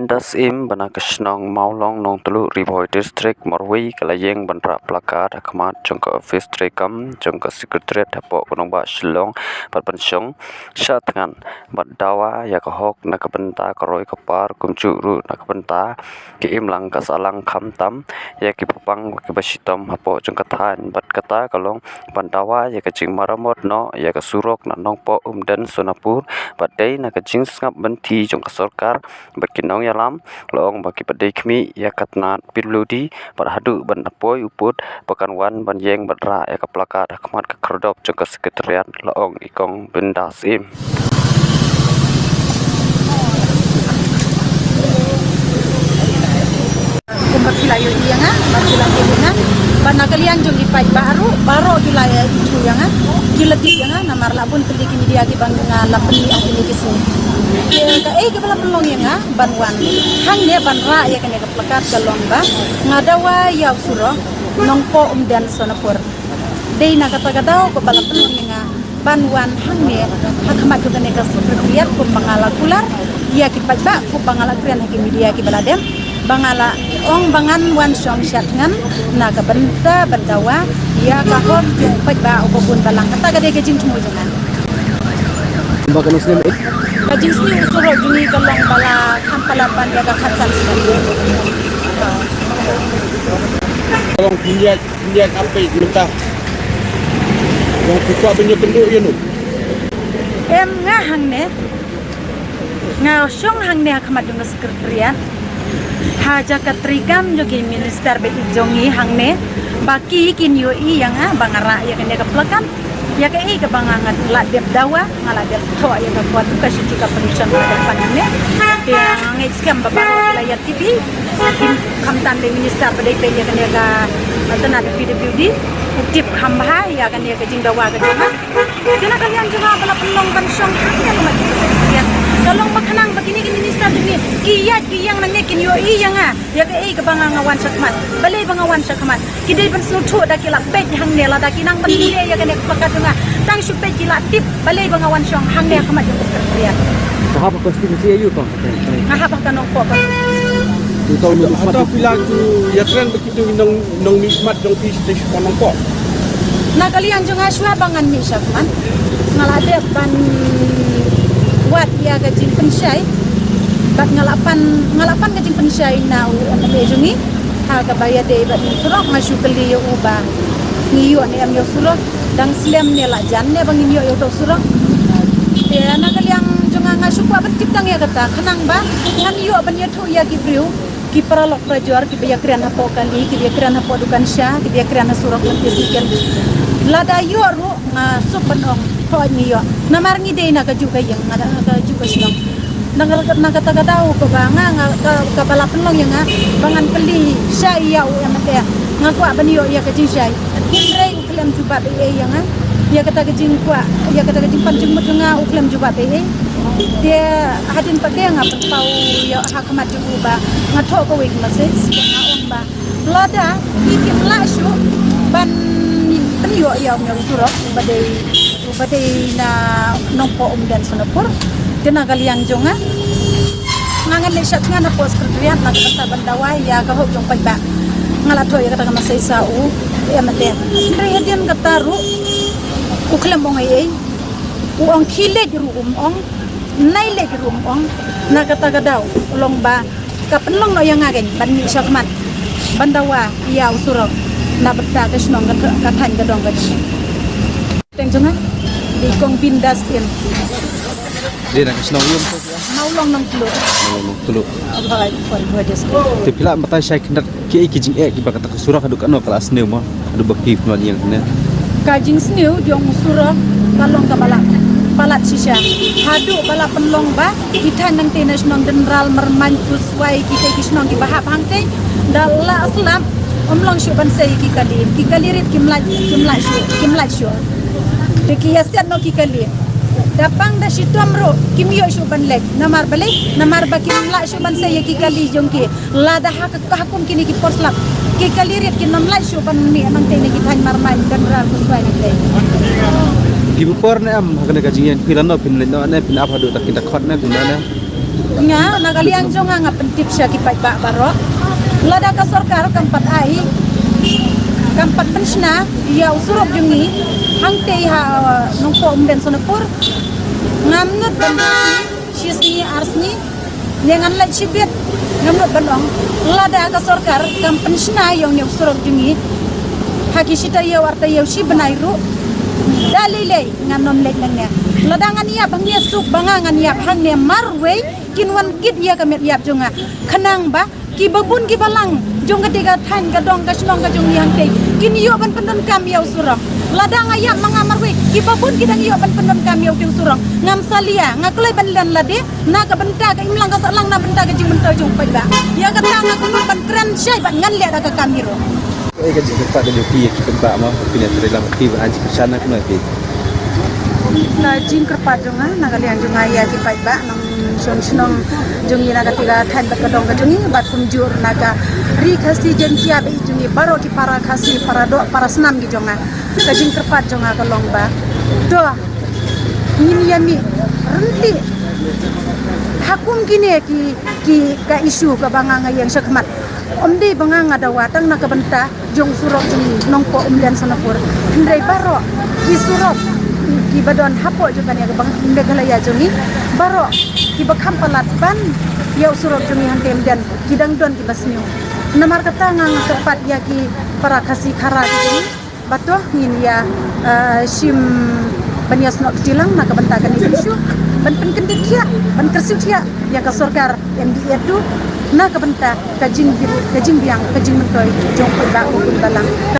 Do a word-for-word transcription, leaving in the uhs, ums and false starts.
Dasiem ba na ka shnong Mawlong Nongtluh Ri Bhoi District Marwei ka la ïeng ban rah placard ha khmat jong ka office treikam jong ka Secretariat hapoh ka nongbah Shillong bad ban shong shah thngan bad dawa ïa ka hok na ka bynta ka roi ka par kumjuh ruh na ka bynta ka imlang ka sahlang khamtam ïa ki bapang kiba shitom hapoh jong ka thaiñ bad kata ka long ban dawa ïa ka jingmaramot noh ïa ka surok na Nongpoh Umden Sonapur bad dei na ka jingsngap bynta jong ka sorkar bad ki nongïalam la ong ba ki pat dei khmih ïa ka tnat P W D bad haduh ban da poi u pud ba kan wan ban ïeng bad rah ïa ka placard ha khmat ka khyrdop jong ka Secretariat, la ong i Kong Bindas Im. Kumba phi la ïohi ïa nga, ba phi la ïohi ïa nga, ba na ka liang jong i paidbah ruh baroh ki la ïohi ïa nga, ki la tip ïa nga namar la bun tylli ki media kiba nga la pynmih ha kine ki sngi. Te kaei kaba la pynlong ïa nga ban wan hangne ban rah ïa kane ka placard ka long ba nga dawa ïa u surok Nongpoh Umden Sonapur. Dei na kata ka daw kaba la pynlong ïa nga ban wan hangne ha khmat jong kane ka Secretariat kumba nga la kular ïa ki paidbah kumba nga la kren ha ki media kiba la dem ba nga la ong ba ngan wan shong shah thngan na ka bynta ban dawa ïa ka hok jong u paidbah uba bun balang. Kata ka dei ka jingthmu jong nga. Ba ka nong snem eh? Ka jingsniew u surok jong ngi ka long ba la kham palat ban ïa ka khatsan snem. Long pynïaid, pynïaid ape mynta. Long pynkwah ban ïakynduh ïa no. Em, nga hangne. Nga shong hangne ha khmat jong ka Secretariat. Ha jaka treikam jong ki minister ba ïeit jong ngi hangne. Ba ki kin ïohi ïa nga ba nga rah ïa kane ka placard. Ïa kaei kaba nga, nga la dep dawa, nga la dep thoh ïa ka kot ka shisha ka permission ka pan ne. Te nga ngeit skhem ba baroh ki la ïa tip hi. Kim, khamtam de minister ba dei peit ïa kane ka tnat P W D. U tip kham bha ïa kane ka jingdawa ka jong nga. Te na ka liang jong nga ba la pynlong ban shong hangne ha khmat jong ka Secretariat. Ka long ba khnang ba kine ki minister jong ngi ki ïaid ki ïeng nangne kin ïohi ïa nga. Ïa kaei kaba nga, nga wan shakhmat. Balei ba nga wan shakhmat? Ki dei ban sngewthuh da ki la peit hangne lada ki nang ban pule ïa kane ka placard jong nga. Tang shu peit ki la tip balei ba nga wan shong hangne ha khmat jong ka Secretariat. Ka hap ha constituency aïu kong? Nga hap ha ka Nongpoh constituency. Uto u Nongpoh. Hato phi la ju ïakren bad kito ki nong, nongmihkhmat jong phi sha Nongpoh? Na ka liang jong nga shuwa ba ngan mih shakhmat nga la dep ban wad ïa ka jingpynshai bad nga la pan, nga la pan ka jingpynshai na u M L A jong ngi. Ha kaba ïadei bad u surok nga shu kylli ïa u ba ngi ïoh ne em ïa u surok, dang slem ne la jan ne ba ngin ïoh ïa uto u surok. Te na ka liang jong nga nga shu kwah ban tip tang ïa kata khnang ba ngan ïoh ban ïathuh ïa ki briew, ki paralok parajor kiba ïakren hapoh kali, kiba ïakren hapoh dukan sha, kiba ïakren ha surok lynti sikin. Lada ïoh ruh nga suk ban ong, hooid ngi ïoh. Namar ngi dei na kajuh ka ïing, nga da na kajuh ka shnong. Na ka, na kata ka daw kaba nga, nga ka, kaba la pynlong ïa nga ba ngan kylli shai ïa u M L A. Nga kwah ban ïoh ïa ka jingshai. Hynrei u khlem jubab ei ei ïa nga. Ïa kata ka jingkwah, ïa kata ka jingpan jingmut jong nga u khlem jubab ei ei. Te hadien pat de nga pynpaw ïa ha khmat jong u ba nga thoh kawei ka message, nga ong ba lada ki kim lah shuh ban pynïoh ïa u surok uba dei, uba dei na Nongpoh Umden Sonapur. Te na ka liang jong nga, nga ngan leit shah thngan hapoh Secretariat na ka bynta ban dawa ïa ka hok jong paidbah. Nga la thoh ïa kata ka message sha u M L A. Hynrei hadien kata ruh u khlem ong ei ei. U ong khie leit ruh um ong, nai leit ruh um ong. Na kata ka daw u long ba ka pynlong noh ïa nga kein ban mih shakhmat ban dawa ïa u surok na bynta ka shnong ka, ka thaiñ ka dong ka jong. Teng jong nga dei Kong Bindas Im. Dei na ka shnong ïa u Mawlong Nongtluh. Mawlong Nongtluh. Te phi lah batai shai khyndiat kiei ki jingeh kiba kata ka surok haduh katno ka la sniew mo, haduh ba phi pynwan ïeng ne? Ka jingsniew jong u surok ka long kaba la palat shisha. Haduh ba la pynlong ba ki thaiñ nangtei na shnong Dendral, Marmain, Kuswai, kitei ki shnong kiba hap hangtei da la slap, ym long shuh ban sei ki kali. Ki kali rit kim lah, kim lah shuh, kim lah shuh. Te ki ïa siat noh ki kali. Da pang da shitom ruh kim ïoh shuh ban leit. Namar balei? Namar ba kim lah shuh ban sei ïa ki kali jong ki. Lada ha ka, ha kum kine ki por slap ki kali rit kin ym lah shuh ban mih nangtei na ki thaiñ Marmain, Dendral, Kuswai nangtei. Ki bupor ne em ha kane ka jingïeng phi lano phin leit noh ne phin ap haduh ta kin da khot ne phin ne? Nga na ka liang jong nga nga pyntip sha ki paidbah baroh. Lada ka sorkar kam pat ai, kam pat pynshna ïa u surok jong ngi hangtei ha Nongpoh Umden Sonapur, ngam nud ban shi sngi ar sngi ne ngan leit shibit. Ngam nud ban ong lada ka sorkar kam pynshna ïa une u surok jong ngi ha ki shi taïew ar taïew shi bnai ruh, da lei lei ngan nym leit nangne. Lada ngan ïap hangne suk ba nga ngan ïap hangne marwei, kin wan kit ïa ka met ïap jong nga. Khnang ba ki babun ki balang jong kata ka thaiñ ka dong ka shnong ka jong ngi hangtei kin ïoh ban pyndonkam ïa u surok. Lada nga ïap ma nga marwei, ki babun ki dang ïoh ban pyndonkam ïa u surok. Ngam salia, nga kloi ban len lade na ka bynta ka imlang ka sahlang, na bynta ka jingmyntoi jong u paidbah. Ïa kata nga khlem ban kren shai bad ngan leh da ka kam hi ruh. Ei ka jingkyrpad ka jong phi ïa ki paidbah mo, phi ne trei lang phi ban ai jingkyrshan na kumno phi? Na jingkyrpad jong nga na ka liang jong nga ïa ki paidbah nongshong shnong jong ngi na kata ka thaiñ bad ka dong ka jong ngi bad kumjuh na ka Ri Khasi Jaiñtia ba ïeit jong ngi baroh ki para Khasi, para doh para snam ki jong nga. Ka jingkyrpad jong nga ka long ba to ngin ïa mih ryntih ha kum kine ki, ki ka issue kaba nga nga ïeng shakhmat. Ym dei ba nga nga dawa tang na ka bynta jong u surok jong ngi Nongpoh Umden Sonapur, hynrei baroh ki surok kiba don hapoh jong kane ka bang Meghalaya jong ngi, baroh kiba kham palat ban ïa u surok jong ngi hangtei Umden ki dang don kiba sniew. Namar kata nga nga kyrpad ïa ki para Khasi Khara ki jong ngi ba to ngin ïa, eh, shim ban ïa snoh kti lang na ka bynta kane ka issue, ban pynkyndit thiah, ban kyrsiew thiah ïa ka sorkar M D A two na ka bynta ka jingbiang, ka jingbiang ka jingmyntoi jong u paidbah u khun balang.